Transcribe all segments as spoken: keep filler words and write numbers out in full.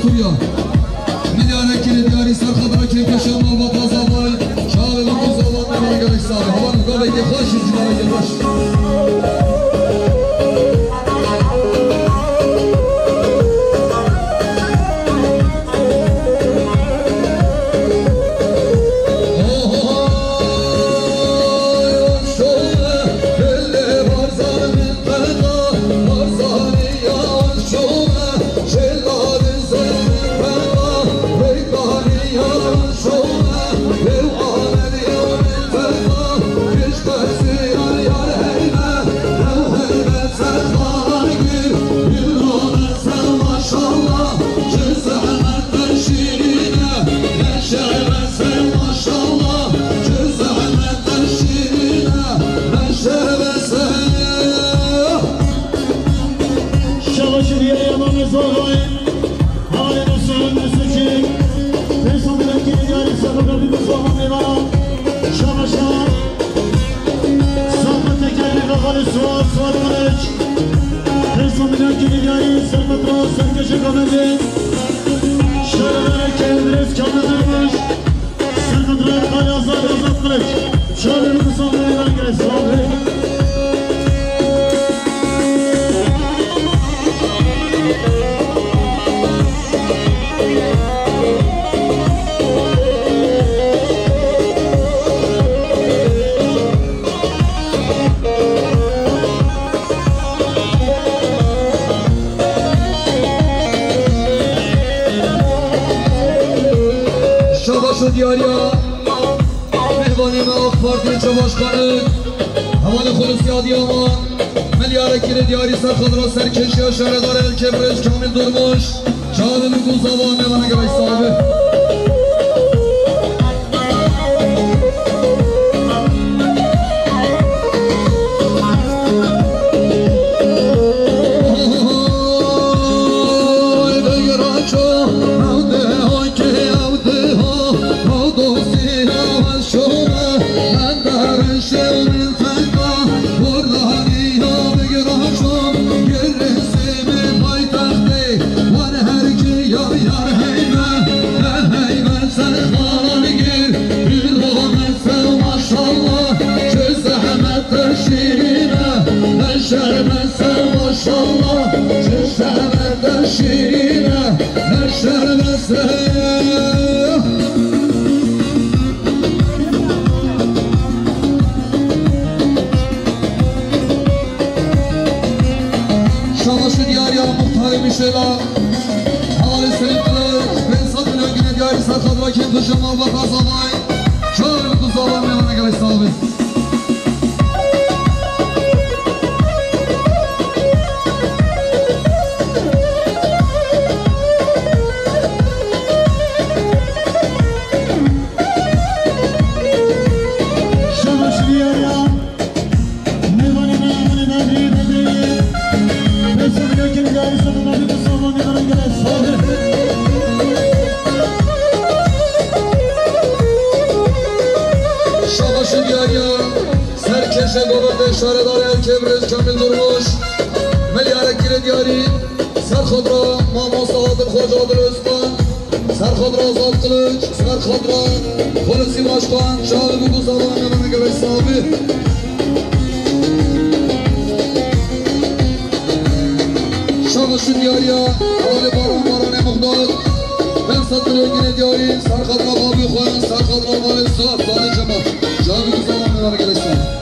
Sûriya. Milyara kirê diyarî ser xatira kêfkeşa malbata zavay. Çavê min ku zavan me bana gerek sabe. Havan gavekê xweş, cînavekê xweş. Şabaş diyarî Emamê Zavayê, Halê Musul, Musulçî, Feysa Bilekî diyarî Sefo Gabî Mustafa Mêvana, Şabaşa, Safo Tekerlî Xalê Suat, Suat Kılıç, Feysa Bilekî diyarî Sermetra, Serkeşe Gamendê, Şaredarê Kevres Kamil Durmuş, Sermetra Kaya Azad, Azad Kılıç. Şair Musa Meydan Gel Sabri. Şabaş û diyariya mêvanê me AK Partiyê Çevaşxanê, hevalê Xulûsî Adiyaman, milyara kirê diyarî ser xatira serkêşiya şaredarê Elkê Birêz Kamîl Durmuş, çavê min ku zava mêvanê gerek sabe. Maşallah, çi zehmet de şîrîne, ne şerbese, maşallah, çi zehmet de şîrîne, ne şerbese. Şabaş û diyariya muxtarê Mişela, hevalê Selim Kılıç, pênc sed milyon gine diyarî ser xatira kêfkeşa malbata zavay. Çavê min ku zava mêvanê gelek sax bî. Şabaş diyariya. Mêvanê me, Emînê Bedrî, Bedrî. Pênc sed milyon gine diyarî ser xatira kêfkeşa malbata zavay. Şabaş û diyariya. Serkêşe govendê şaredarê Elkê Birêz Kamîl Durmuş, milyara kirê diyarî, ser xatira mamosta Adil Xoca, Adil Özkan, ser xatira Azad Kılıç, ser xatira Xulûsî Başkan, çavê min ku zava mêvanê gelek sax bî. Şabaş û diyariya, hevalê Baran, Baranê Muxtar, pênc sed milyon gine diyarî, ser xatira babî xwe, ser xatira hevalê Suat, Salih Cemal. Çavê min ku zava mêvanê gelek sax bî.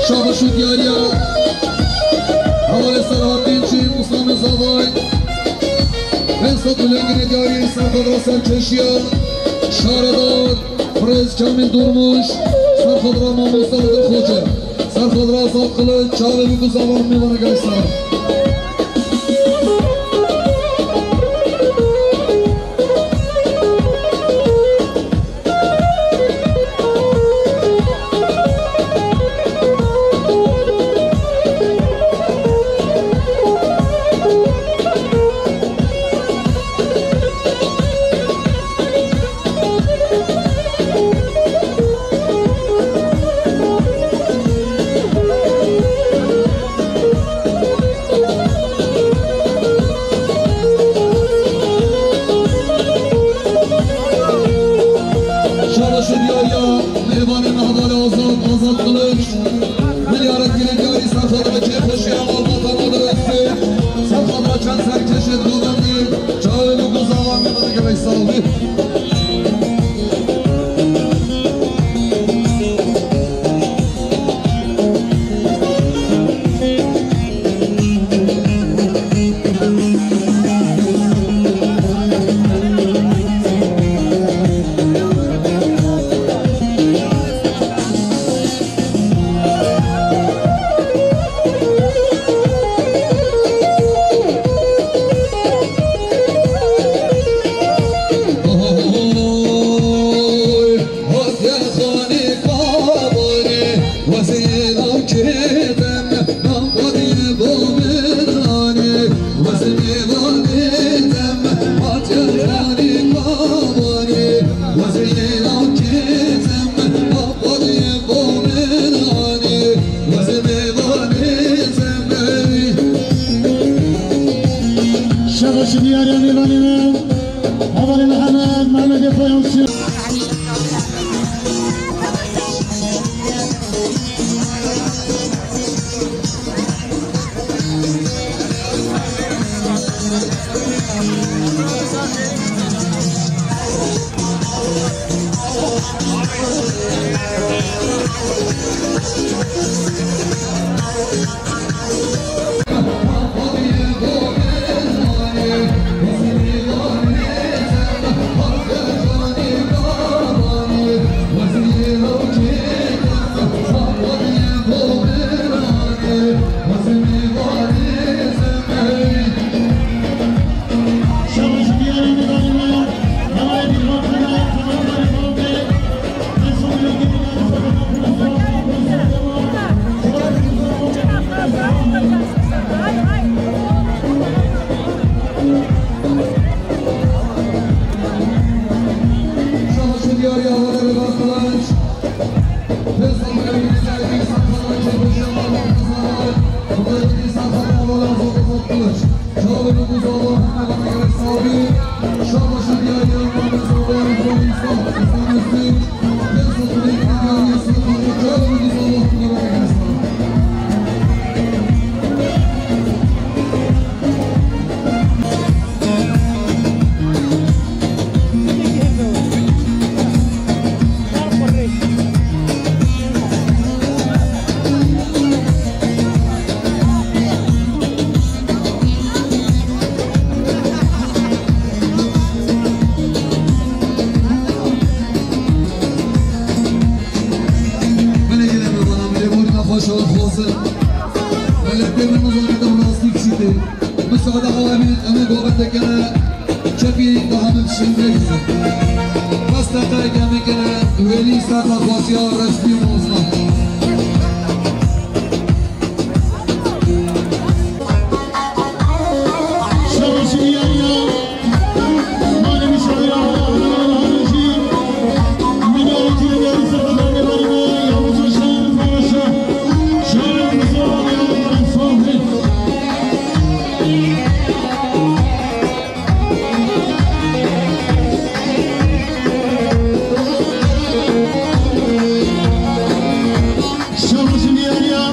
Şabaş û diyariya, hevalê Selahaddîn Çîn, Muslamê Zavay, pênc sed milyon gine diyarî, ser xatira serkêşiya şaredar Birêz Kamîl Durmuş, ser xatira mamosta Adil Xoca, ser xatira Azad Kılıç, çavê min ku zava mêvanê gelek sax bî. Şidiyariya mêvanê me, Hevalê Mihemed, Mehmedê Fayansçı. Belê gelek me bana, belê borîna xweş e, xwezin. Belê pê min nizanî dem rastî kişî tê. Misada awa min, em ê govendekene, çepî daha min şindek. Bes deqeyeke min kene, wêlî ser daxwaziya resmî û mezin. Şev û şindiyariya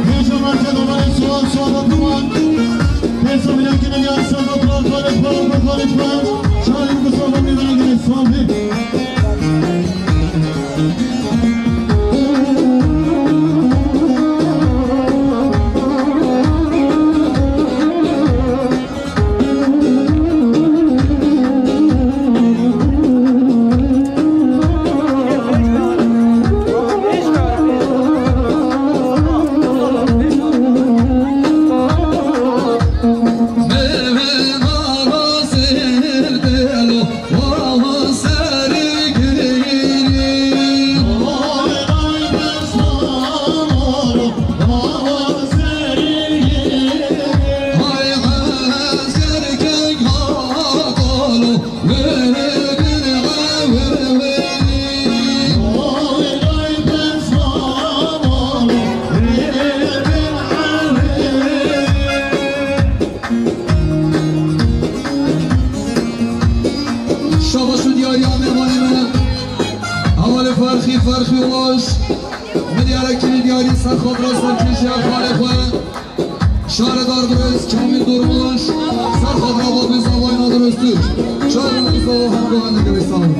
hêja merkez Omerê Suwan, Suwan Abdurrahman. Pêsa vînakine ya Serdar Kral, Xalid Kral, Xalid Kral. Şahin Mustafa Mîvanê Gelê Saldî. Şabaş û diyariya mêvanê me. Hevalê Ferxî, Ferxî Ulaş. Min diyare kirî diyarî ser xatira serkêşiya xalê xwe. Şaredar Duruz, Kamîl Durmuş. Ser xatira babê zavayna Duruz Türk. Şaredar Duruz, hemû govendekê wê sağ olun.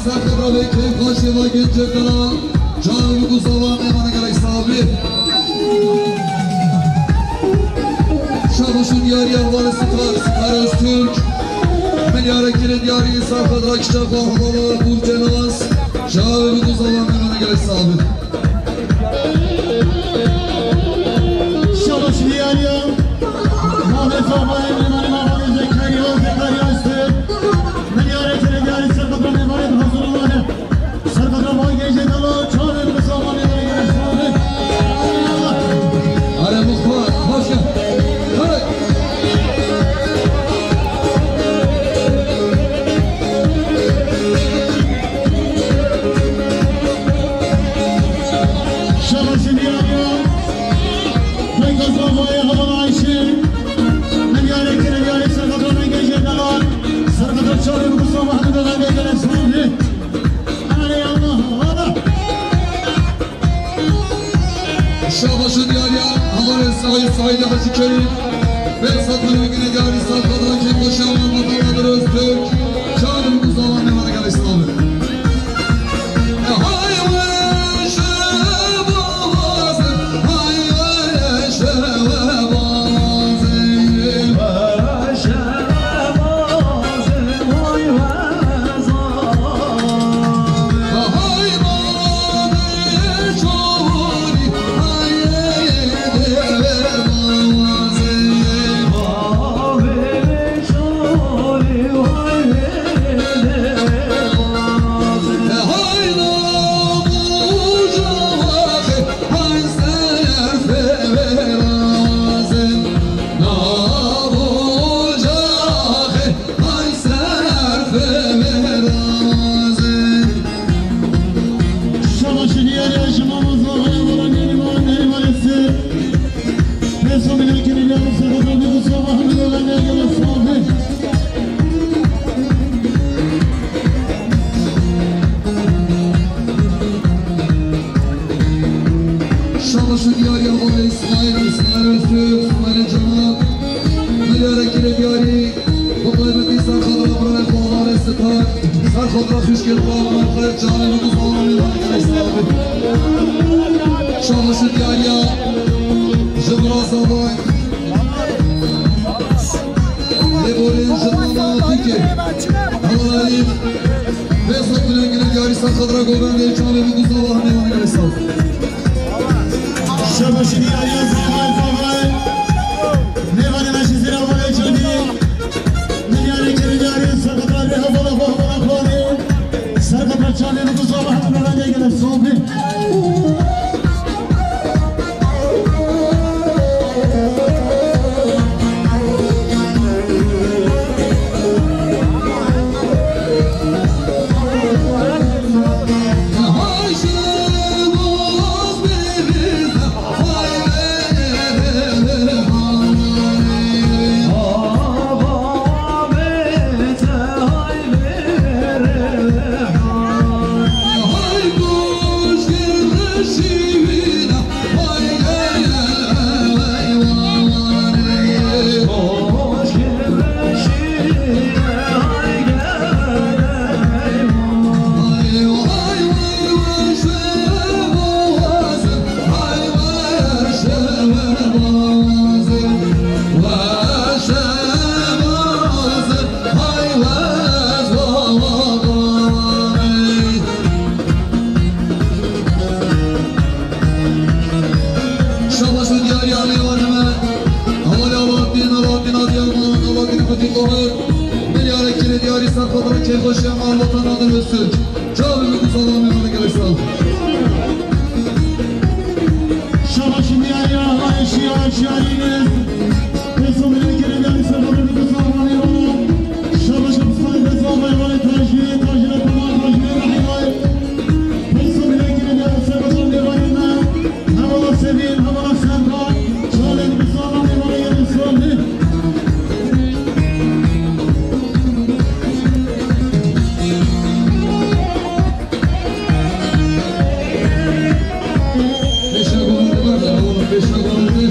Serkebra ve keyfxweşê ve gencê delal, çav û zava mêvanê gelek sax bî. Şabaş û diyariya hevalê Sitar, Sitar Öztürk. Milyara kirê diyarî serkebra kiça xwe hevala Burce Naz, çav û zava mêvanê gelek sax bî. Şabaş diyariya. Mavê Zavayê mêvanê mavanê Zekeriya, Zekeriya Öztürk. Milyarê kirê diyarî serkebra mêvanê hazir û mane. Serkebra vay gece dala çarê bi samanê mêvanê. Are muxtar, hoş gel. Are. Şabaşî diyariya. Vay gazavayê hevala Ayşe. Milyarê kirê diyarî serkebra vengê jê delal. Serkebra çarê bi Mustafa Mehmûd Efendî gelek sax bî. Erê Allah, Allah. Şabaş û diyariya hevalê Saîd, Saîd Hacî Kerîm. Behzat Bilingînê diyarî serkebra keyfxweşiya malbatan Nadir Öztürk. Çarê bi Mustafa Mehmûd gelek sax bî. Şabaş û diyariya hevalê Îsmaîl, Îsmaîl Öztürk, Îsmaîl Cemal. Milyarê kirê diyarî, bi taybetî serkebra birayê xwe hevalê Sitar, serkebra xwişkên xwe, hevalê xwe, çavê min û zalanê min gelek sax bî. Şabaş û diyariya ji vira Zavay. Lêborîn ji mama Tûkê. Heval Elîf. Behzat Bilingînê diyarî serkebra govendê çavê min û zava hemê wan gelek sax. Şabaşî diyariya zavay zavay. Mêvanê me ji zêra Valê Canî. Milyarê kirê diyarî serkebra rê hevala xwe hevala xwe. Serkebra çavê min û zava hemê wan gelek sax bî. Şabaş û diyariya mêvanê me. Hevalê Alaaddin, Alaaddin Adiyaman, Alaaddin Xwetî Tahir. Milyarê kirê diyarî serkebra keyfxweşiya malbatan Nadir Öztürk. Çavê min û zalanê min gelek sax. Şabaşî diyariya, hevalê Şiyar, Şiyarî Îlîz. Pêso milyarê kirê diyarî serkebra keyfxweşiya malbatan Nadir Öztürk. Şabaş û pistayê dest û avayê hevalê Tajî, Tajî re tamam, Tajî re rehî vay. Pêso milyarê kirê diyarî serkebra mêvanê me. Hevala Sevîn, hevala Serdar, çavên bi salanê mêvanê gelek sax bî. Pêşa govendê berdin, oğlum, pêşa govendê.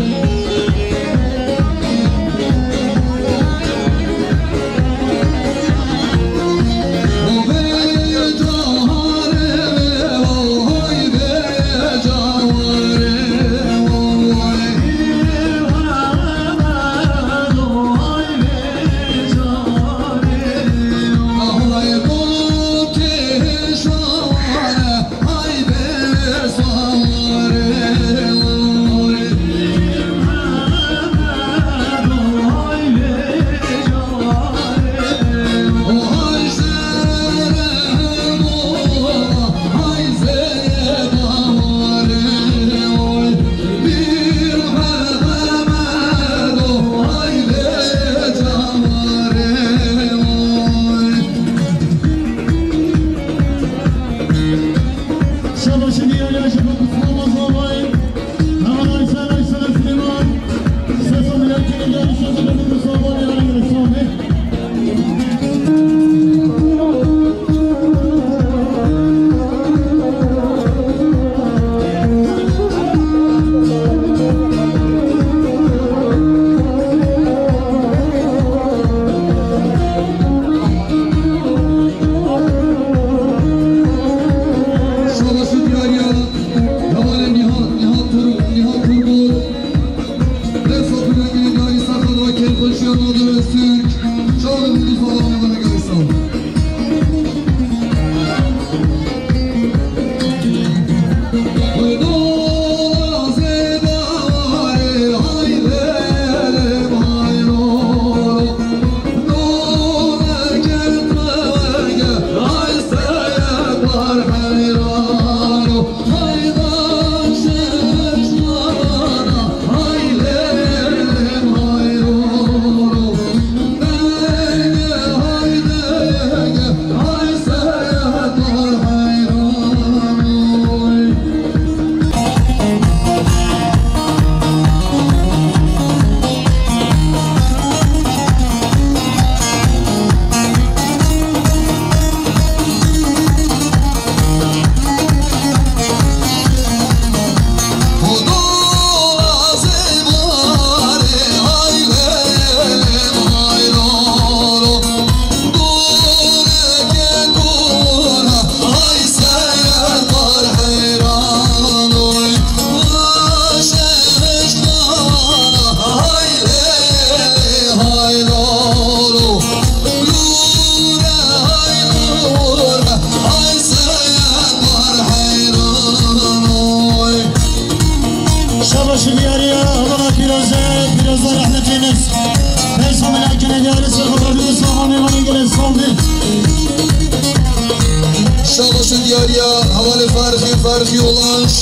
Şabaş û diyariya hevalê Ferxî, Ferxî Ulaş.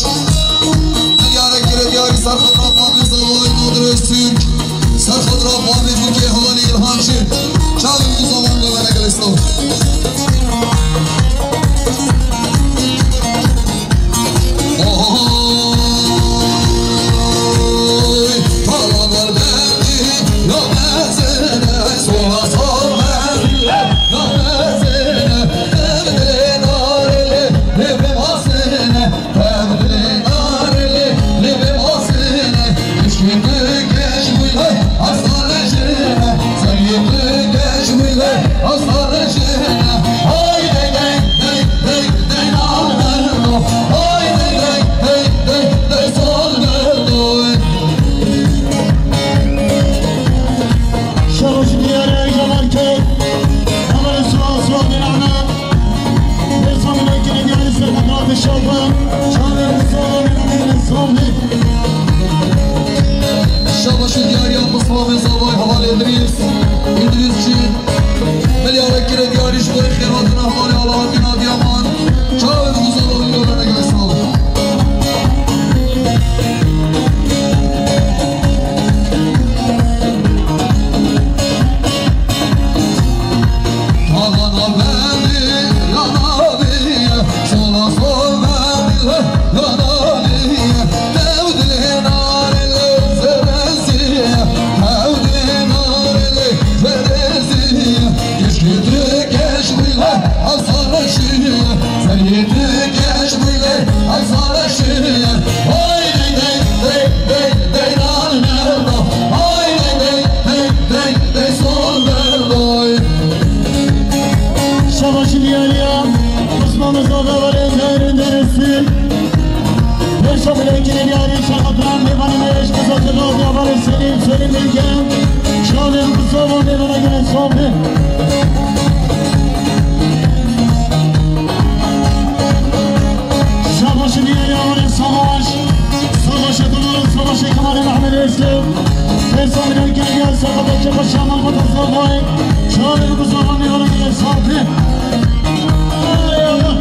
Diyare kire diyarî serxatra Babê Zavayê Nadir Öztürk. Serxatra Babê Bûkê hevalê Îlhan Şir. Çavê ku zaman ve bana gelesno. Şabaş û diyariya Mustafa Zavay, hevalê Îdrîs, Îdrîsçî. Milyarek kire diyarî ji bo xêrhatina hevalê Alahaddîn Adiyaman. Çavê bi guzaro wî lo bene gelesno. Şabaşî diyariya Osman Mustafa Valê Zahir'in deresi. Beşa bilekini diyari şahatran devanı meş kızatı dağ diyavarı Selim, Selim Bilgen. Şalim Mustafa devana göre sohbet. Şabaşî diyariya Valê Savaş. Savaşê Tunus, Savaşê Kemalê Mehmedê Eslem. Pêsa min êkê gel, Savaşê Paşa Mahmud Zavay. Çavê bi Zavay ne ola gel Savaşê. Ay Allah.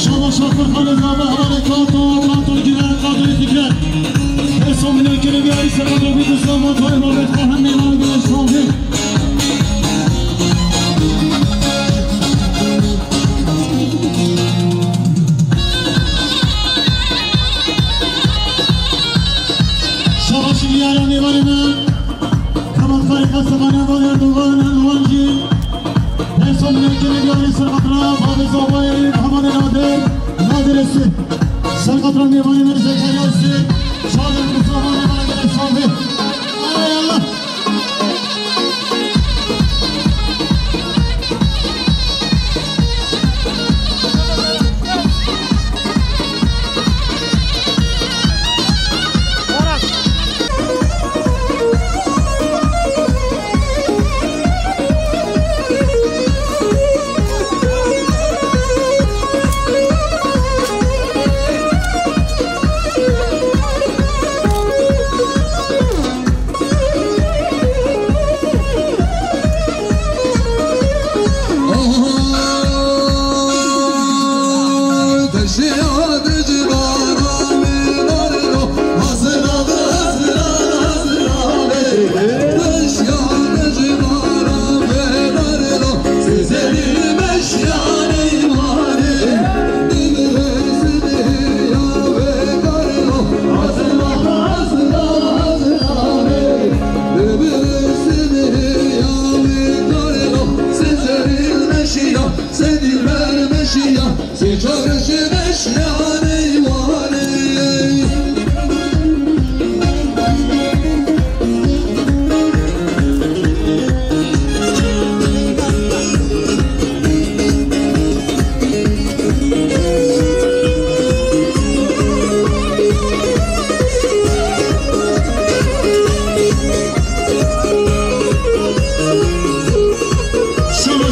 Şabaş Şakir Xalid Zaba, Xalid Kato, Kato Güven, Kato Fikret. Pêsa min êkê gel, Savaşê Tunus, Savaşê Mehmet Kahraman, Mehmet Kahraman. Şabaşî diyariya mêvanê me. Kemal Farî Qesebanê van Erdogan Erdogan jî. Pêsa min êkê diyarî serqatra Babê Zavayê hevalê Nadir, Nadir Esi. Serqatra mêvanê me Zekeriya Esi. Şalim Mustafa mêvanê me Sami. Ay Allah.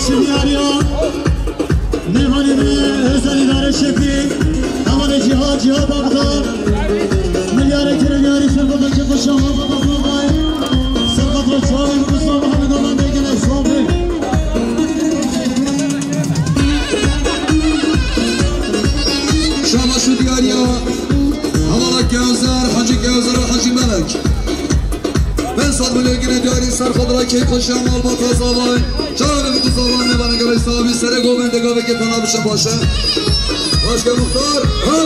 Diyariya, mêvanê me, Özel İdare Şefi, hevalê Cîhad, Cîhad Akdar, milyarê kirê diyarî, serkota kêfxweşa me, baba, baba, serkota çavê Mustafa Muhammed Aman Bey gele sobe. Şabaş û diyariya, hevala Kewser, Hacî Kewser û Hacî Melek. Pênc sed milyon girê diyarî ser xwe dira kêfxweşiya malbata zavayê. Çavê bi ku zavan mêvanê gelê savî serê govên de gavekê tena biçin baş e. Başka muxtar, ha!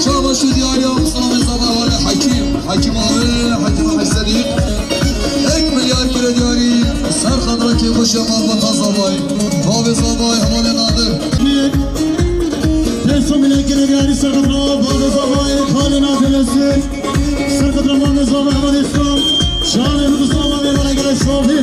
Şabaş û diyariya Mustafa Zaba wale Hekim. Hekim abi, Hekim abi Sedîq. Ek milyar kire diyarî. Ser xatira kêfxweşiya malbata Zavayê. Bavê Zavayê, hevalê Nadir. Pênc sed milyon kire diyarî ser xatira Bavê Zavayê, Xalê Nadir Resul. Ser xatira Mamê Zavayê, hevalê Îslam. Çavê Mustafa Zavayê, hevalê gelê Savî.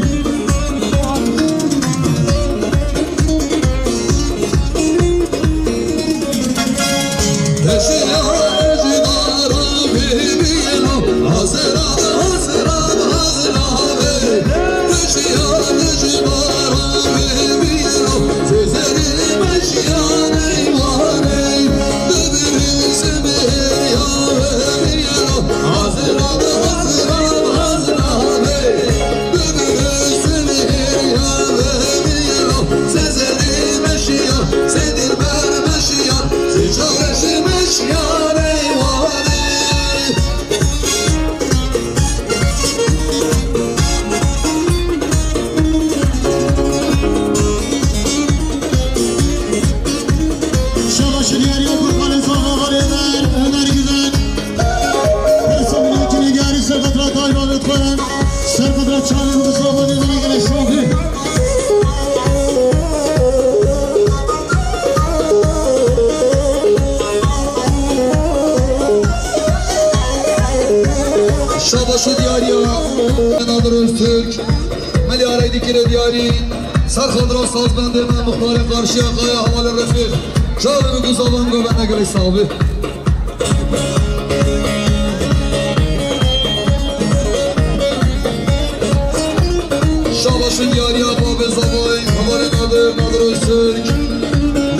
Şabaş diyarî okur Xalê Zava, Xalê Ömer, Ömer Güven. Pênc sed milyon kire diyarî ser xatira dayva ve xwe. Ser xatira çavê Mustafa Demirî gele şofi. Şabaş û diyariya Nadir Öztürk. Milyarê dikire diyarî. Ser xatira sazbendê me, muxtarê Qarşiyakaya, hevalê Refîq. Çavê bi ku zavan govende gelê savî. Şabaş û diyariya Bavê Zavayê, hevalê Nadir, Nadir Öztürk.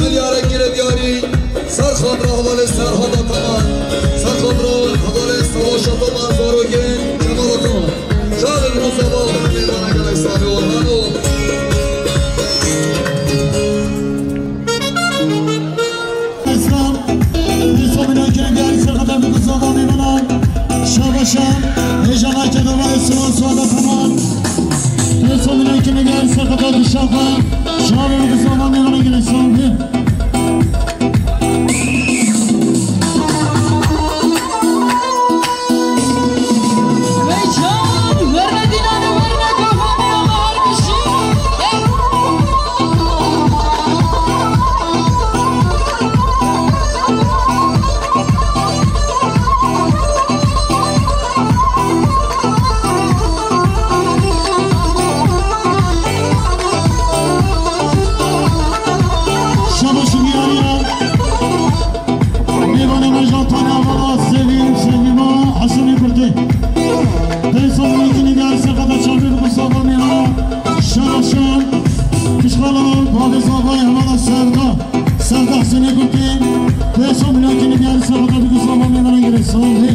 Milyarek kire diyarî. Ser xatira hevalê Serhat Ataman. Ser xatira hevalê Savaş Ataman, zarokên Kemal Ataman. Çavê bi ku zavan mêvana gelê savî Orhan o. Îslam, Îslam û nokên diyarî ser xatira bi ku zavan mêvana. Şabaşan, hêjana kedava Îslam Suada Taman. Îslam û nokên diyarî ser xatira dişafa. Çavê bi ku zavan mêvana gelê savî. Şabaş û diyariya. Mêvanê me Jean Tanya Baba, Sevîm, Sevîma, Hesenê Kurtê. Pênc sed milyon kire diyarî ser xatira çavê bi ku zavan mêvana. Şabaşan, Kişxala, Bavê Zavayê, hevala Sevda. Sevda Hesenê Kurtê. Pênc sed milyon kire diyarî ser xatira bi ku zavan mêvana gelê savî.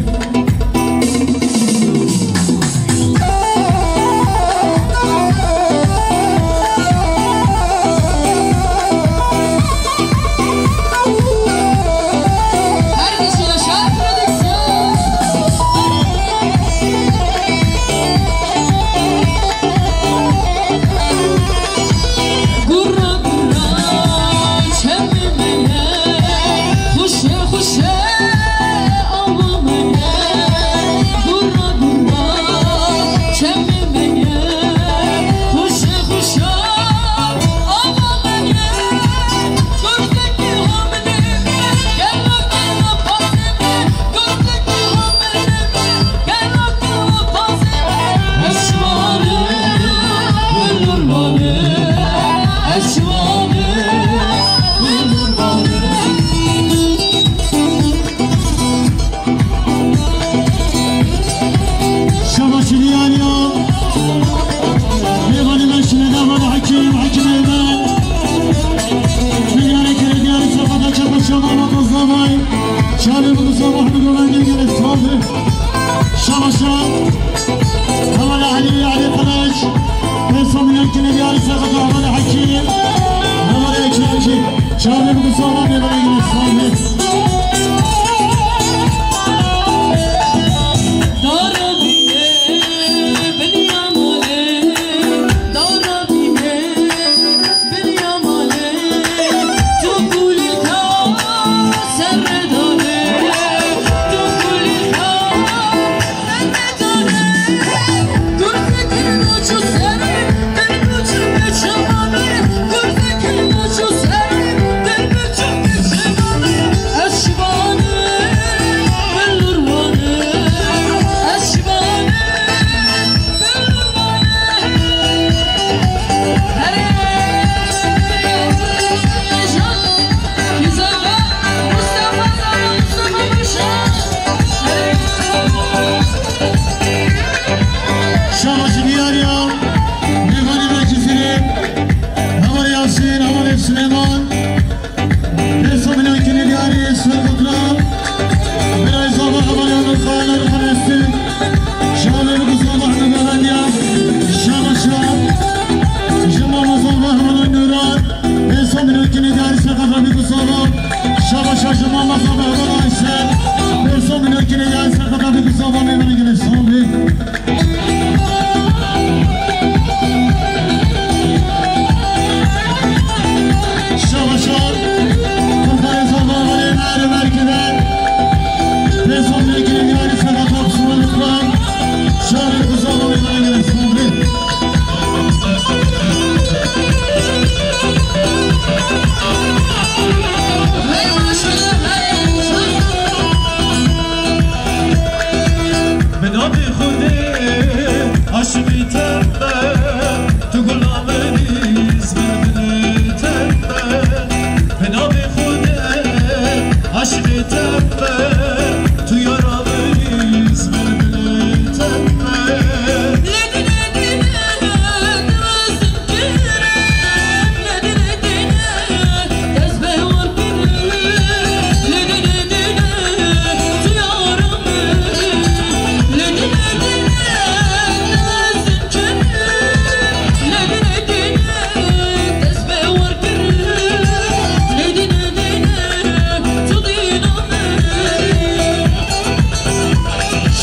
Yine bir arı sakatı Ahmet Hakim. Numara Ekremci. Çağrı bu kısa olan bir bana yine sahne. Şabaşi diyar ya. Mêvanê me Cizîrê. Hevalê Yasîn, hevalê Silêman. Pêso milyonkî diyarî Sergotra. Birayê zava hevalê Onur Xan, Onur Xan Estî. Şabaşi bi zava hevalê Belendiya. Şabaşa. Ji mama zava hevalê Nûran. Pêso milyonkî diyarî Sergotra bi zava. Şabaşa ji mama zava hevalê Ayşe. Pêso milyonkî diyarî Sergotra bi zava mêvanê gelê Sambî. Şabaşa, kurtarê zava hevalê me li Merkê de. Pêson lêkirê diyarî Sedat Aksuman Lütfen. Şarê ku zava hevalê me Sandrî. Bi navê Xwedê aşiqî te be, tu gula min î, zibir dilê te be. Bi navê Xwedê aşiqî te be, tu yara min î, zibir dilê te be.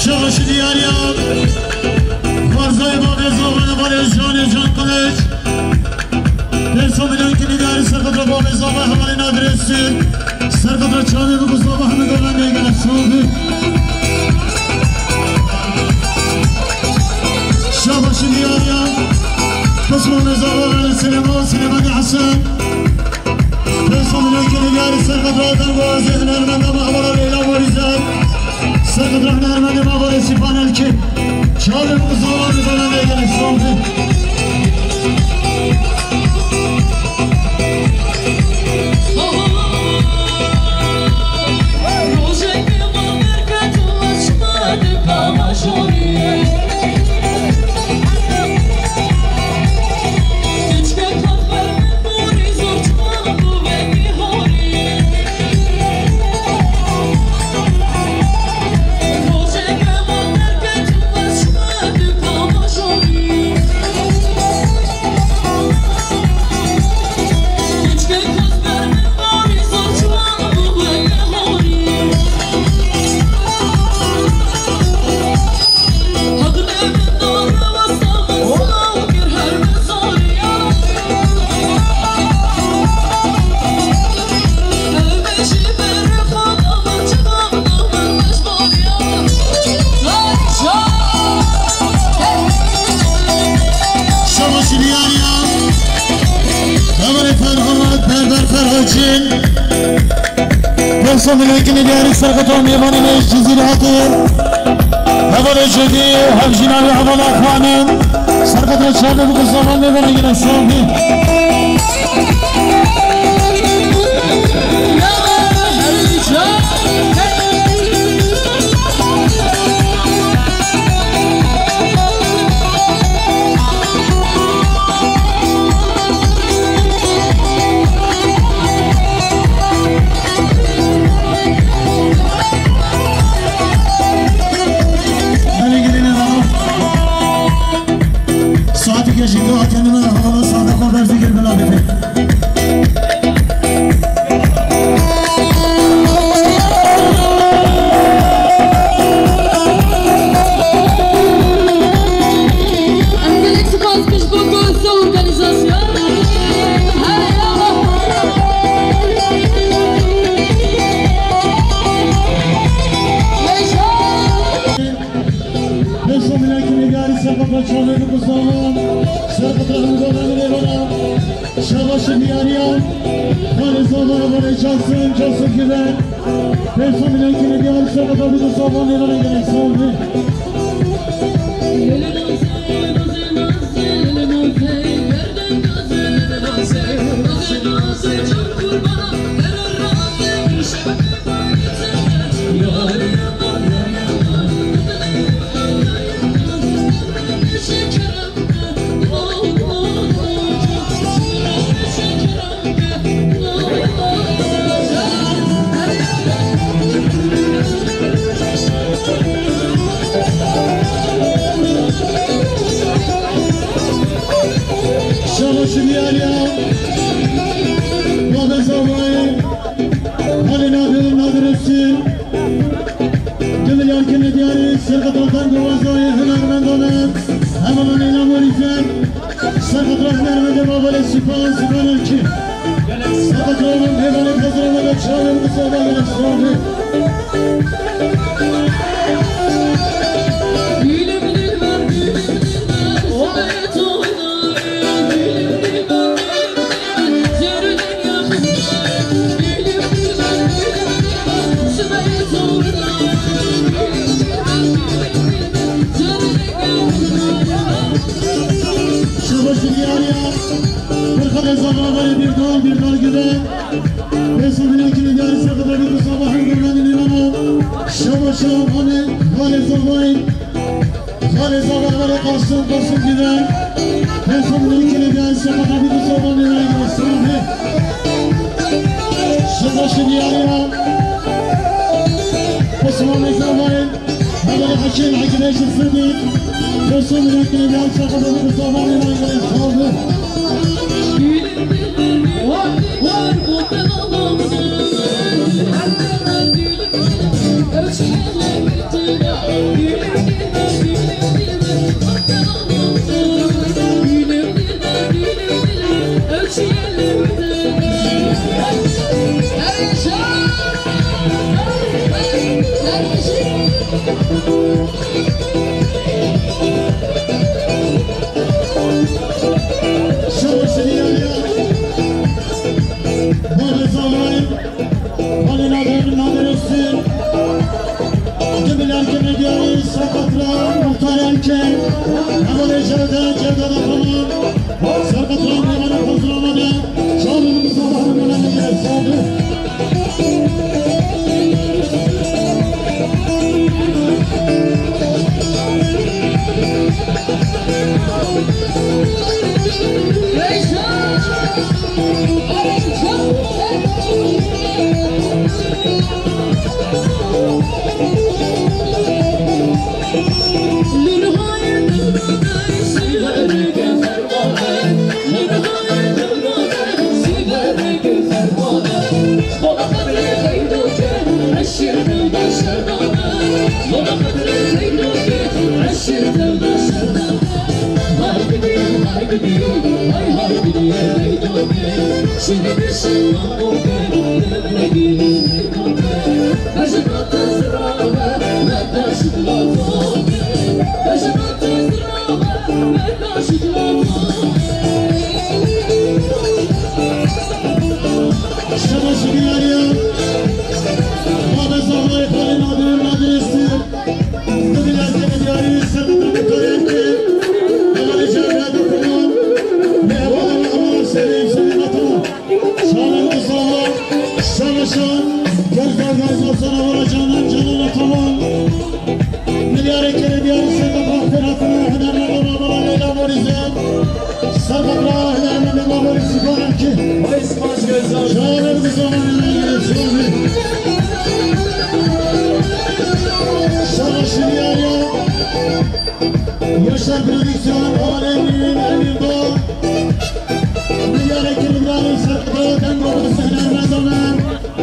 Şaş diyar ya. Xwarzayê bavê zava hevalê Janê Can Kılıç. Pêso milyonkî nîgarî Serqedra bavê zava hevalê Nadir Öztürk. Serqedra çavê biku zava hemî govendê gele sobi. Şabaşî diyar ya. Pismamê zava hevalê Silêman, Silêmanê Hesen. Pêso milyonkî nîgarî Serqedra Dengwazê hunermenda me hevala Leyla Morîzer. Serqedra hunermendê me hevalê Sîpan Elkî. Çavê min zava min zava nêgere şobi. Şabaşî diyar ya. Hevalê Ferhat, Berber Ferhatçî. Pêso milyonkî nîgarî Serqedra mêvanê me ji Cizîrê hatî. Hevalê Cedî, hevjîna wî hevala Xanim. Serqedra çavê biku zava mêvanê gele şobi. Saeteke jî hatine me. Şabaşi diyariya. Xalê Zava, Xalê Casim, Casim Güven. Personelin kine diyar, Şabaşi Zava, ne bana gerek sordu. Şabaşi diyariya. Babê Zavayê. Halê Nadir, Nadir Özçin. Du milyar kine diyarî, serqetan deng û wezayê hunermendan e. Hevalên Leyla Morîzer. Serqetan hunermendê Babalê Sipan, Sipan Erkî. Serqetan mêvanê Xezra ve çavên Mustafa Gerek Sordu. Şabaş diyariya. Berxadê Zava, Berê Bîrdal, Bîrdal Güven. Pêsû binekî diyarî serqetan Mustafa Hemdûrdan Nîvana. Şabaş Şabanê, Xalê Zavayê. Xalê Zava, Xalê Qasim, Qasim Güven. Pênc sed milyon kilo gel, Şafak Abid Mustafa Meyveli Mustafa. Şabaşi diyariya. Osman Meyveli. Meyveli Hakim, Hakim Eşit Sıddık. Pênc sed milyon kilo gel, Şafak Abid Mustafa Meyveli Mustafa. Şabaşi diyariya. Babê Zavayê. Halê Nadir, Nadir Öztürk. Du milyar kime diyarî Serqatra Muhtar Erken. Hevalê Cevdet, Cevdet Ataman. Serqatra Meyvana Kozra Made. Çağrı Mustafa Hanım önemli bir efsane. Şabaşi diyariya. Babê Zavayê, Halê Nadir, Nadir Öztürk. Du milyar kime diyarî Serqatra Muhtar Erken. Hevalê Cevdet Ataman. Meyvana Amar Selim, Selim Ataman. Şaban Mustafa, Şabaşan, Gerza, Gerza, sana valla Canan, Canan Ataman. Milyarê kere diyarî Serqatra Muhtar Erken. Hünermende Barbara Leyla Morize. Serqatra hünermende Barbara Sipan Erken. Şaban Mustafa, Şabaşi diyariya. Yaşar Prodüksiyon, Aleminin Emin Bağ. Milyarê kere diyarî Serqatra Muhtar Erken.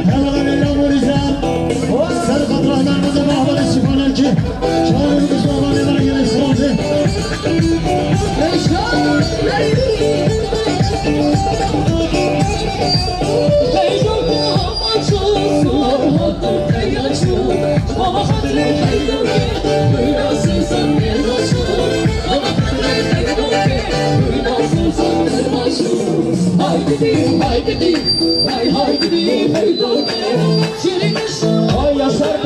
Hevalê Leyla Morize. Serqatra hünermende Barbara Sipan Erken. Çağrı Mustafa Meyvana Gerek Sordu. Hay Yaşar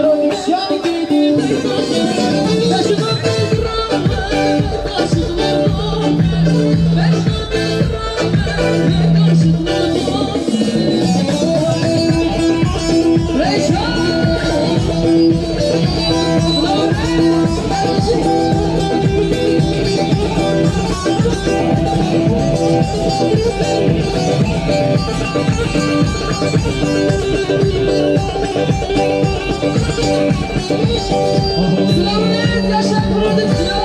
Prodüksiyon.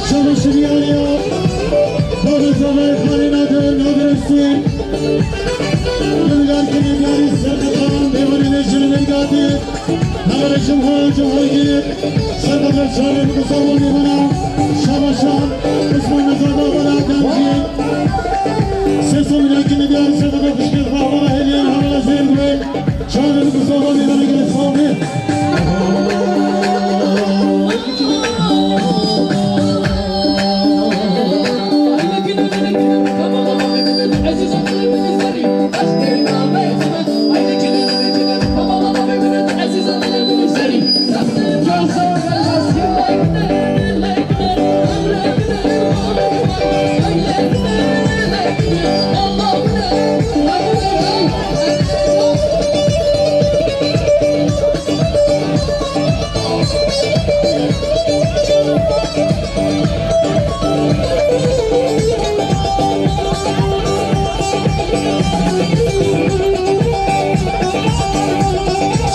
Şabaş diyarî ya. Bavê zavayê xalê Nadir, Nadir Hüseyin. Dilgar kirê diyarî serkeftan, mêvanê lê jin mêrgatê. Navê jin ho, jin ho yê. Serkeftan çavê bi gusa wan mêvana. Şabaşan, Osman Nezar Babala Demcî. Sê sed milyar kirê diyarî serkeftan fişkê xwe hevala hêliyên, hevala zêr guên. Çavê bi gusa wan mêvana girê sawê.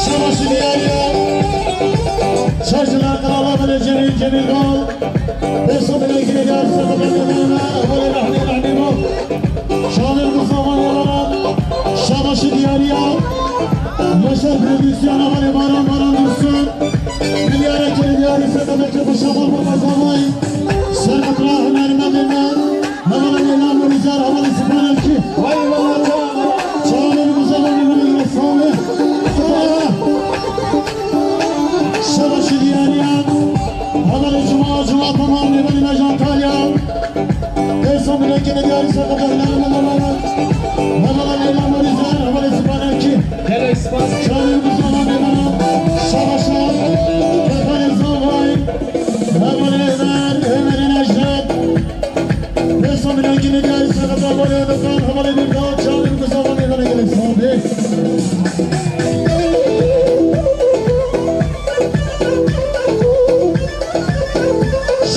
Şabaşî diyar ya. Şaşilan qirala bile Cemîl, Cemîl Dal. Beso bile girê diyar, sefada bile bana, ahvalê rahmê, rahmê bo. Şanê Mustafa Yavara, şabaşî diyarî ya. Yaşar Prodüksiyon, ahvalê Baran, Baran Dursun. Milyara kirê diyarî, sefada ke bu şamal baba zavay. Serkeftan hunermendê me. Hevala Leyla Nûrîzar, hevala Sipanerkî. Vay vay vay. Çavê Mustafa Yavara, sağ olun. Şabaşî diyarî ya. Hevala Cuma, Cuma tamam, ne beni Necan Talya. Esa mülekine diyarî sakata, hevala Leyla Nûrîzar, hevala Sipanerkî. Gelek spas. Çavê Mustafa Yavara, şabaşa. Kefalê zavay. Hevala Ömer, Ömer'in Ejder. Esa mülekine diyarî sakata, hevala Ömer, hevala Birdal, çavê Mustafa Yavara, gelek spas.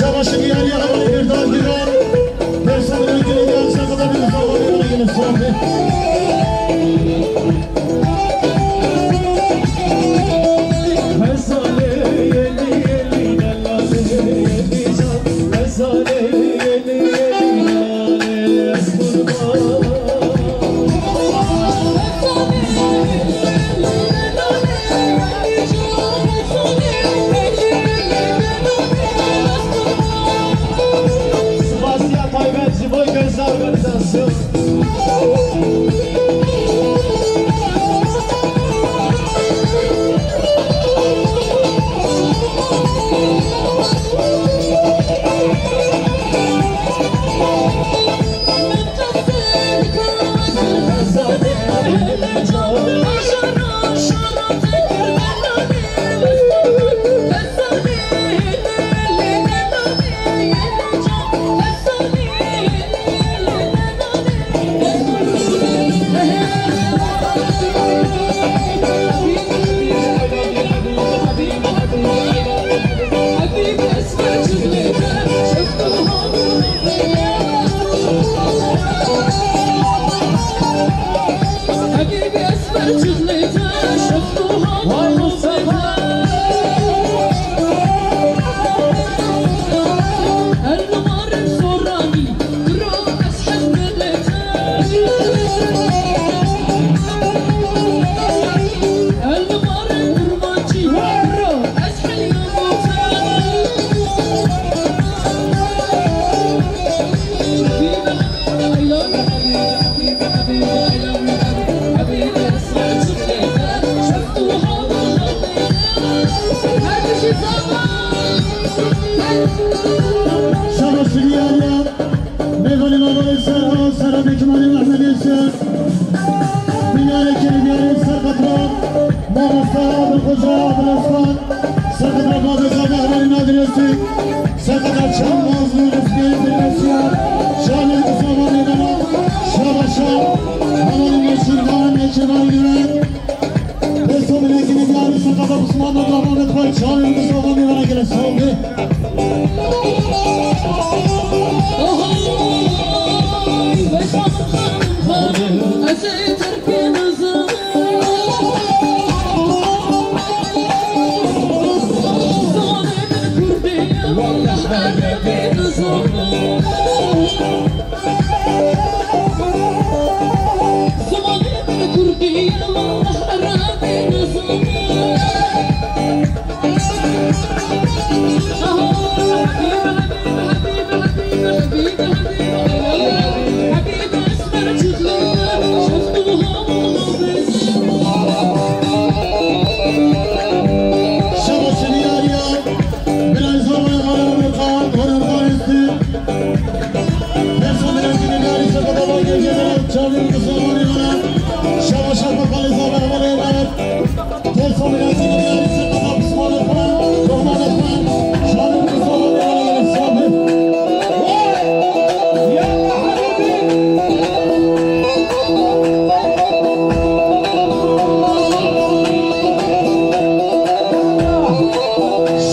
Şabaşî diyarî ya hevalê Birdal Giran. Personelê girê diyarî sakata bir zamanê yine son be. Spasiya taybet ji bo Gülzar Organizasyon. Şabaş Diyarya, Mêvanê Mavalê Serha, Serha Bêkimanê Mehmedê Ser, Diyarê Kêlbiyarê Serqetra, Mamosta Adil Xoca, Adil Osman, Serqetra Babê Zabê Hevalê Nadir Öztürk, Serqetra Çam Mazlû Rifkê Bilmesiya, Şanê Kısa Vanê Bana, Şabaşa, Hevalê Neçirvan, Neçirvan Güven, Pêso bilekî diyarî Serqeta Osman û damanê xwe çavên bi sovan mêvana gelek sal be.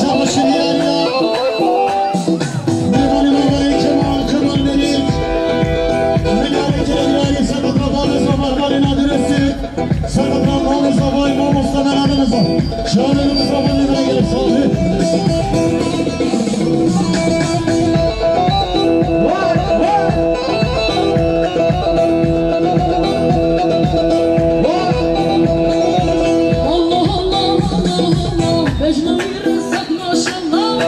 Şabaşın yarına. Mêvanê me berê Kemal, Kemal Meriç. Mêvanê Kemal Meriç, Serqetra Babê Zabê Hevalê Nadir Öztürk. Serqetra Babê Zabê Mamosta Mehmet Reza. Şahanê Mustafa Mehmet Reza. Vay, vay. Allah, Allah, Allah, Allah. Mecnun bir Maşallah.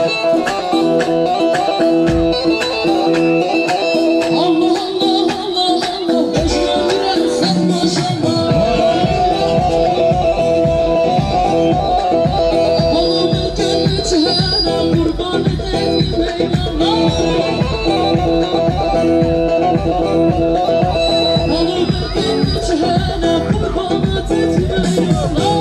Allah, Allah, Allah, Allah. Beş lira sen maşallah. Oğlum gül çehene kurban edeyim eyvallah. Oğlum gül çehene kurban edeyim eyvallah.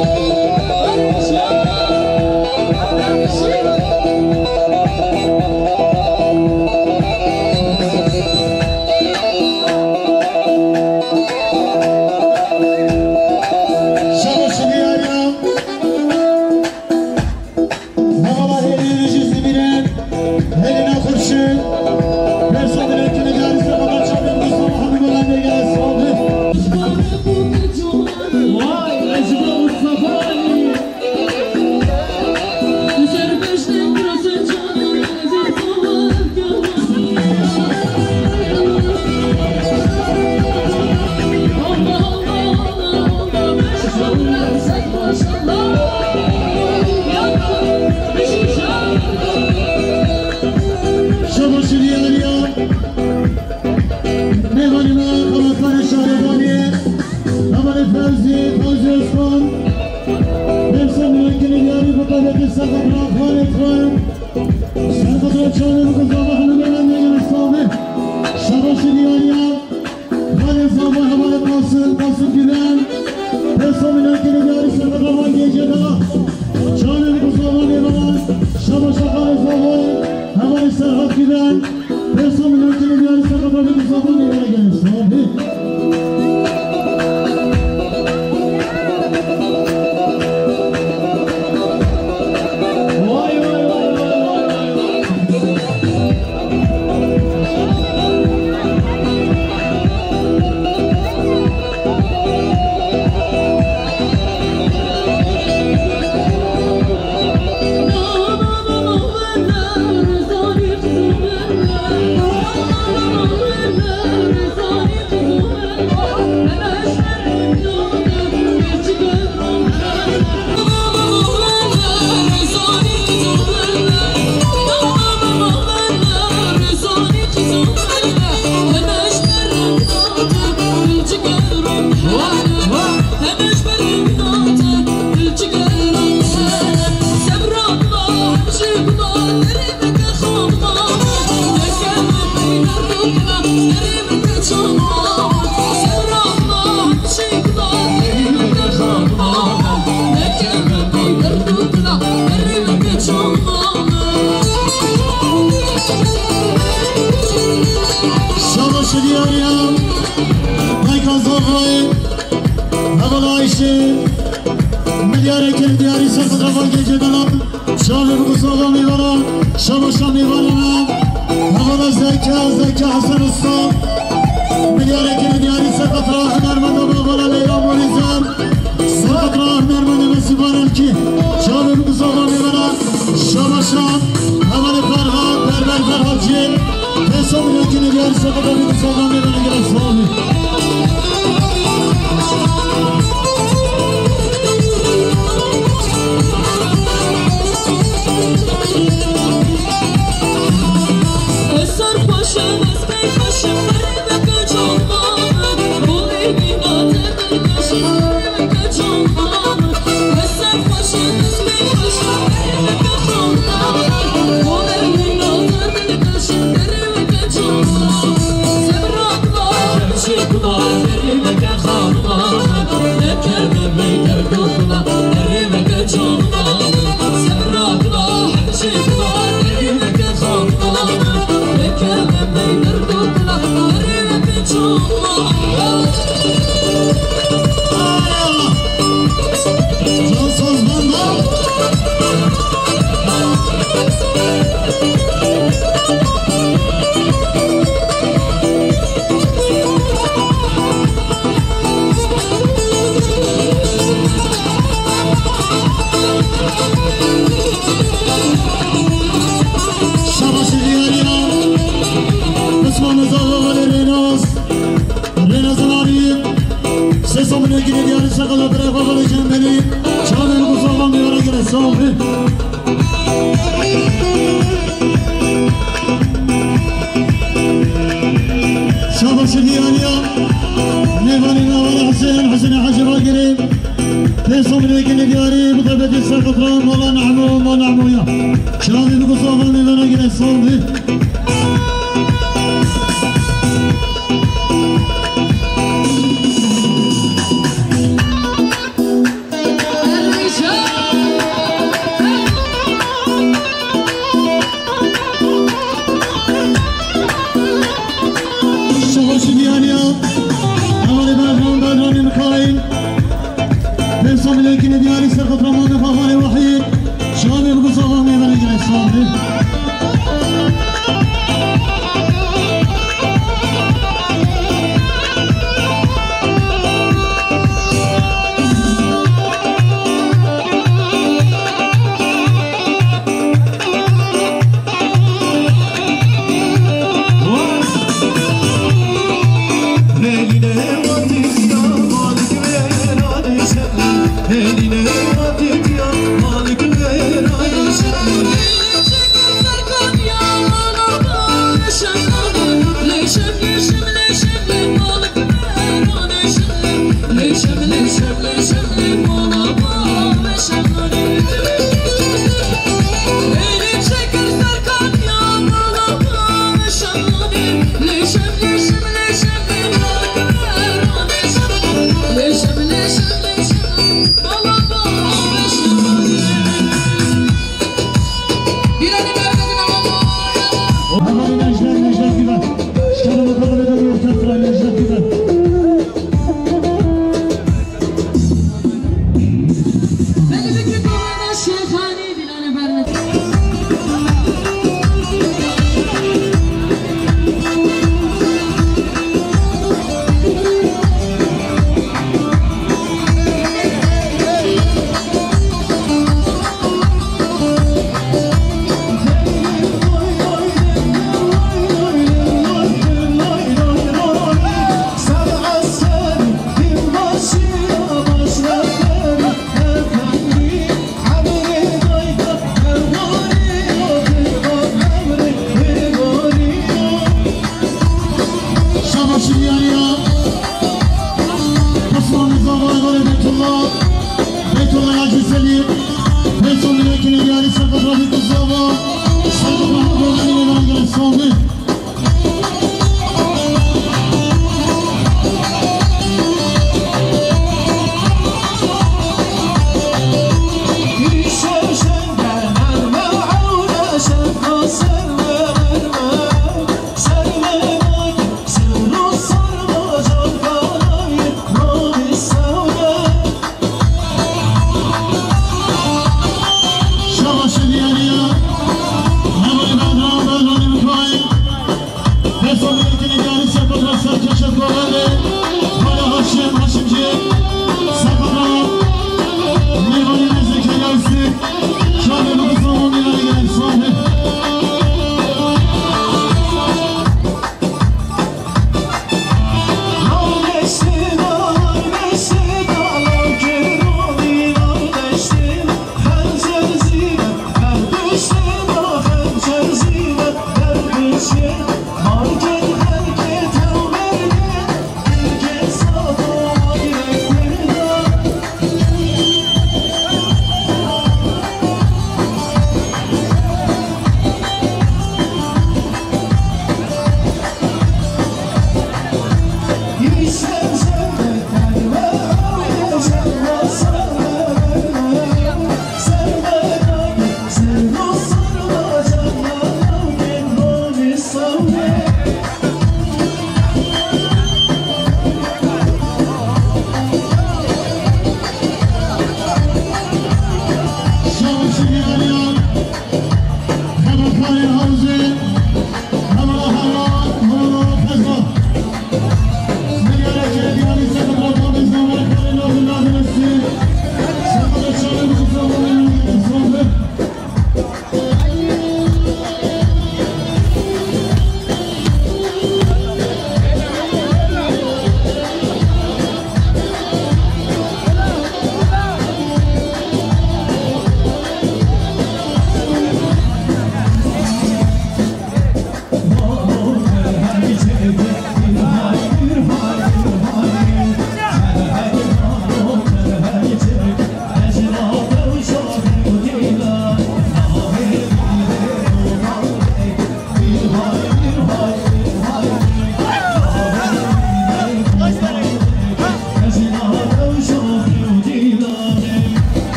Şabaş diyarya. Nevala hêrê ji Zimîrê, hêrê Nexurşî. Pêsa dilekî nigari Sefa Çavê Musa Muhammed Olan Degere Sabri. Vay, Ecba Mustafa Ali. Şabaşi diyariya. Mêvanê me, xebatkarê şarevaniyê, hevalê Fevzî, Fevzî Özkan. Pêsa milekî diyarî bi qebetê Serqet Raxanê Tran. Serqet Raxanê bi qizava hemû mêvanê gelek sal be. Şabaşi diyariya. Xalê Zava, hevalê Qasim, Qasim Güven. Pêsa milekî diyarî Serqet Raxan gecê de. Çavê bi qizava mêvanan. Şabaşa Xalê Zava, hevalê Serhat Güven. Pêsa milekî diyarî Serqet Raxan gecê de. Sağ ol. Diyarê kir diyarî ser qetrava gecê de lan. Çavê bi gusava mêvana, şabaşa mêvana lan. Hevala Zeka, Zeka Hesen Usta. Diyarê kir diyarî ser qetra hunermenda bi hevala Leyla Morîzan. Ser qetra hunermenda Mesî Barelkî. Çavê bi gusava mêvana, şabaşa. Hevalê Ferhat, Berber Ferhat Cîn. Pênc sed milyon kî diyarî ser qetra bi gusava mêvana gelek sağ olun. Şabaşê diyarî ya. Pismamê zava Valê Rênas. Rêna Zilanî. Sê sed milyon kî diyarî ser qetra bi hevala Cembelî. Çavê bi gusava mêvana gelek sağ olun. Şabaşê diyarî ya. Mêvanê navara Husên, Husên Hacî Bagirî. Pênc sed milyon kî diyarî bi taybetî ser qetra mala Nehmo, mala Nehmo ya. Çavê bi gusava mêvana gelek sağ olun. Şabaşê diyarî ya. Hevalê Bedran, Bedranê Mikaîl. Pênc sed milyon kî diyarî ser qetra mala Hevalê Wahîd. Çavê bi gusava mêvana gelek sağ olun.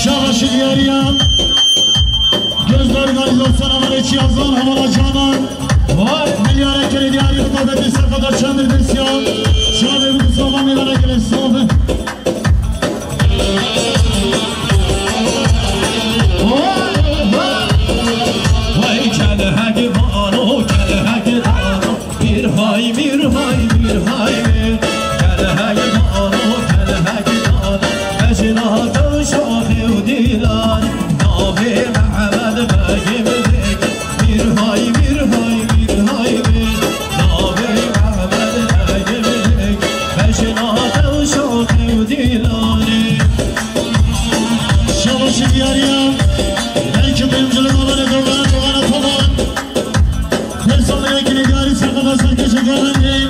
Şabaşi diyariya. Gözler gaydo sana var içi yazan havalar canan. Vay. Milyara kere diyari bu kadar bir sakata çandır bir siyah. Şabaşi bu zaman bir ara gelen siyah. Şabaşi diyariya. Belki benim canım alana dolan, dolana dolan. Personel ekini diyari sakata sakata geldi.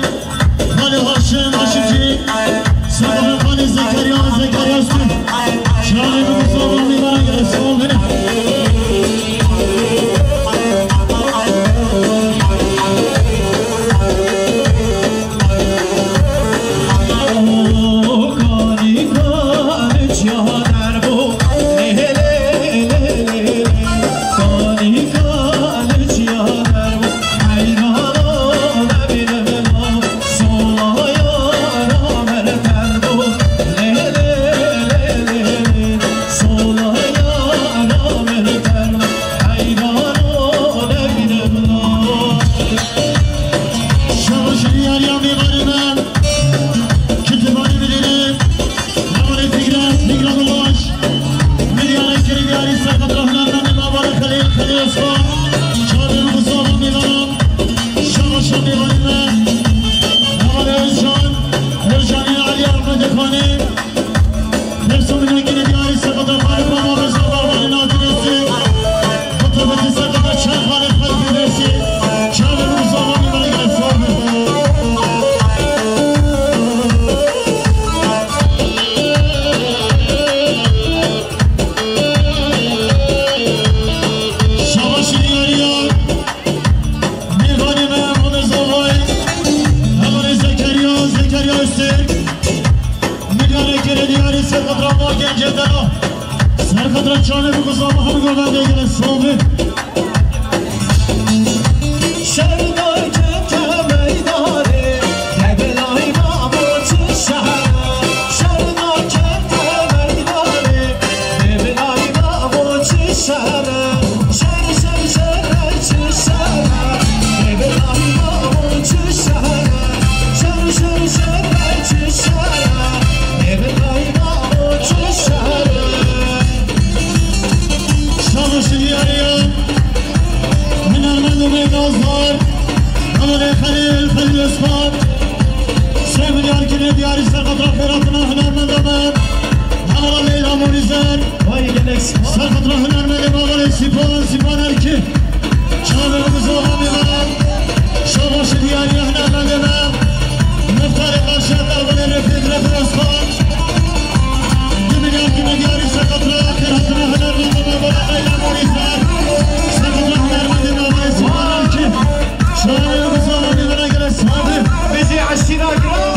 Hali Haşim, Haşimci. Sakata hali Zekeriya, Zekeriya Üstün. Şahane bir kutlu olun, bir bana göre sağ olun. Şabaşi diyariya mimarî me. Kütüphane müdürü, Memoli Fikret, Fikret Ulaş, Milyara Kiri diyari sakata hunermendê Mabara Xelîl, Xelîl Osman, Çavê Mustafa Milyara, Şabaşa mimarî me, Memoli Özcan, Özcanî Elî Ahmedê Xanî, Personel ekini diyari sakata Xalî Baba ve Sabah ve Nadir Öztürk, Otobüsü sakata Çarxanê Xalî Ferdowsî, Çavê Mustafa mimarî me. Şabaşi diyariya. Mêvanê me, Mehmet Zavay, Hevalê Zekeriya, Zekeriya Öztürk. Nigare kere diyari serxatra ma gencê dera. Serxatra çavê bi kuzama hemî govendê gele sovê. Şabaşi diyariya. Hunermendê me nazdar. Hevalê Xelîl, Xelîl Özkan. Sê milyar kine diyarî serxatra xêratina hunermenda me. Hevala Leyla Morîzer. Vay gelek. Serxatra hunermendê me hevalê Sîpan, Sîpan Erkî. Çavê min zora mêvanan. Şabaşi diyariya hunermendê me. Muxtarê Qarşiya Dervanê Refik, Refik Özkan. Du milyar kine diyarî serxatra xêratina hunermenda me hevala Leyla Morîzer. Serxatra hunermendê me hevalê Sîpan Erkî. Şairê Mustafa Demir'e göre sahibi. Bizi aşina göre.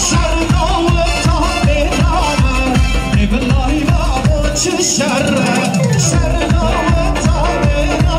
Şer dawet tabirana. Ne billahi babo çi şer. Şer dawet tabirana.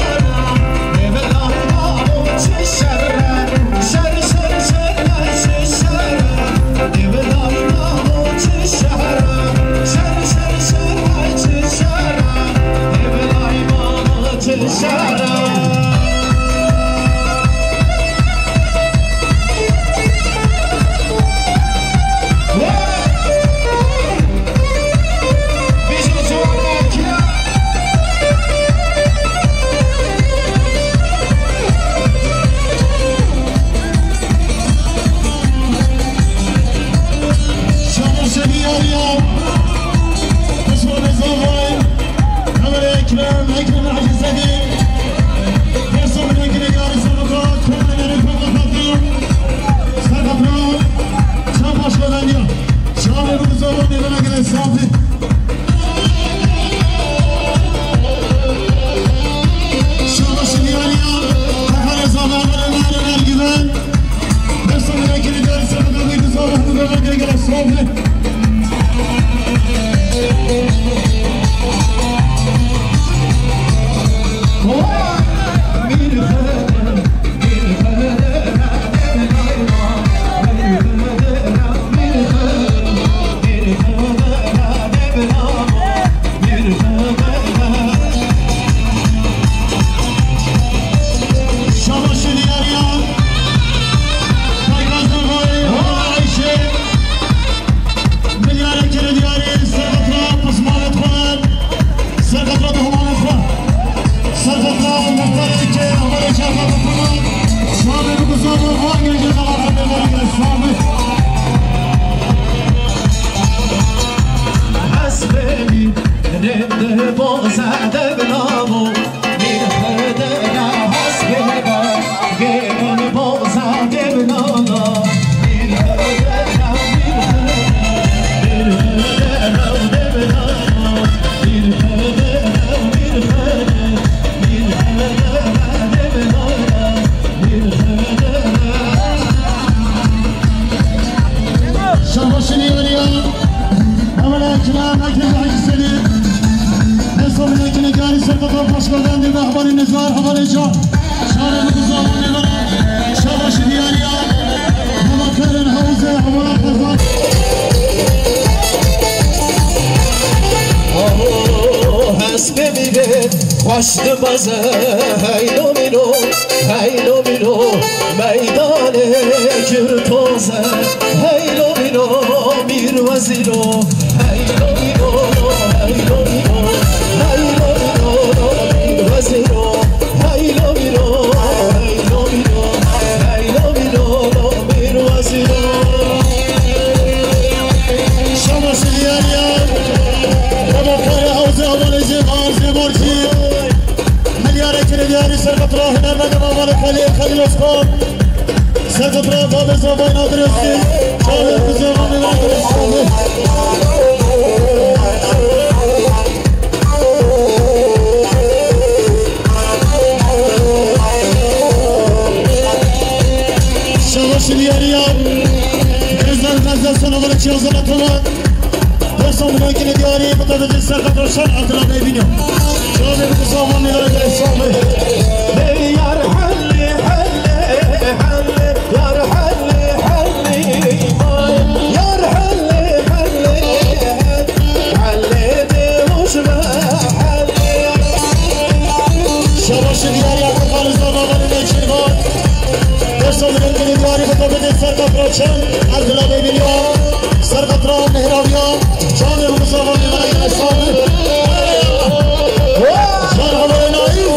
Dibaze heylo mîlo, heylo mîlo, meydanê kirtoze, heylo mîlo, mîr wezîro, heylo mîlo, heylo mîlo, heylo mîlo, mîr wezîro, heylo mîlo, heylo mîlo, heylo mîlo, mîr wezîro. Şabaş diyar ya. Baba kare hawze abalê jê, bar jê, bar jê. Milyarê kirê diyarî serqet ra hunermendê Mamalê Xelîl, Xelîl Osman. Serqet ra Babê Zavay Nadir Öztürk. Çavê Kuzê Mamê Nadir Öztürk. Şabaş diyar ya. Gözler, gözler sana böyle çiğ hazırlatma. Personel ekini diyarî, bi te didin serqet ra şer Abdullah Bey biniyor. Şabe bu zaman ne kadar esnafı. Ey yar halli, halli, halli, yar halli, halli, vay. Yar halli, halli, halli, halli, de hoş be, halli. Şabaş diyar ya, kurbanız da babanın ekini var. Personel ekini diyarî, bi te didin serqet ra şer Abdullah Bey biniyor. Serqet ra Mihrabiya. Çavê Mustafa Mîmana gele sağ ol. Jan Havarê Naîf.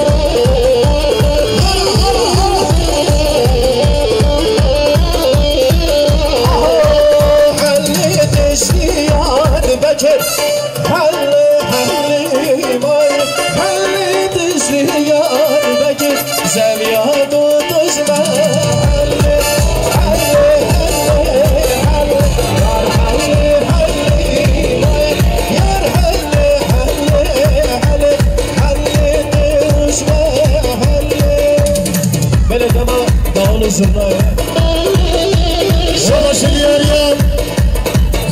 Aho, Helê Diştî Diyarbekir. Helê, helê, vay. Helê Diştî Diyarbekir. Zeliya do dojme. Helê, helê, helê, helê. Yar helê, helê, helê, vay. Yar helê, helê, helê, helê. Helê dojme, helê. Belê dema dawul zurna ye. Şabaş diyar ya.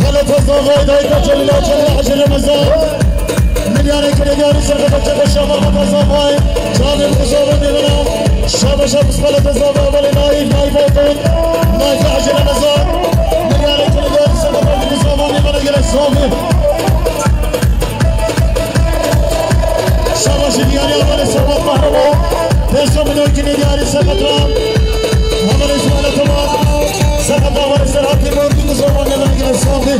Xelata Zavay, dayka Cemîla, Cemîla Hacı Remezan. Milyarê kirê diyarî serqeta çepe şama xata zavay. Çavê bi zavay dêvena. Şabaşa bispelete zavay, abalê Naîf, Naîf Aytun. Naîf Hacı Remezan. Milyarê kirê diyarî serqeta bi zavay dêvena, gelek savê. Şabaşê diyarî abalê Serhat Mahroba. Pêşa milyon kirê diyarî serqeta. Abalê Zuhale Tomat. Serqeta abalê Serhat Timur. Bi zavay dêvena, gelek savê.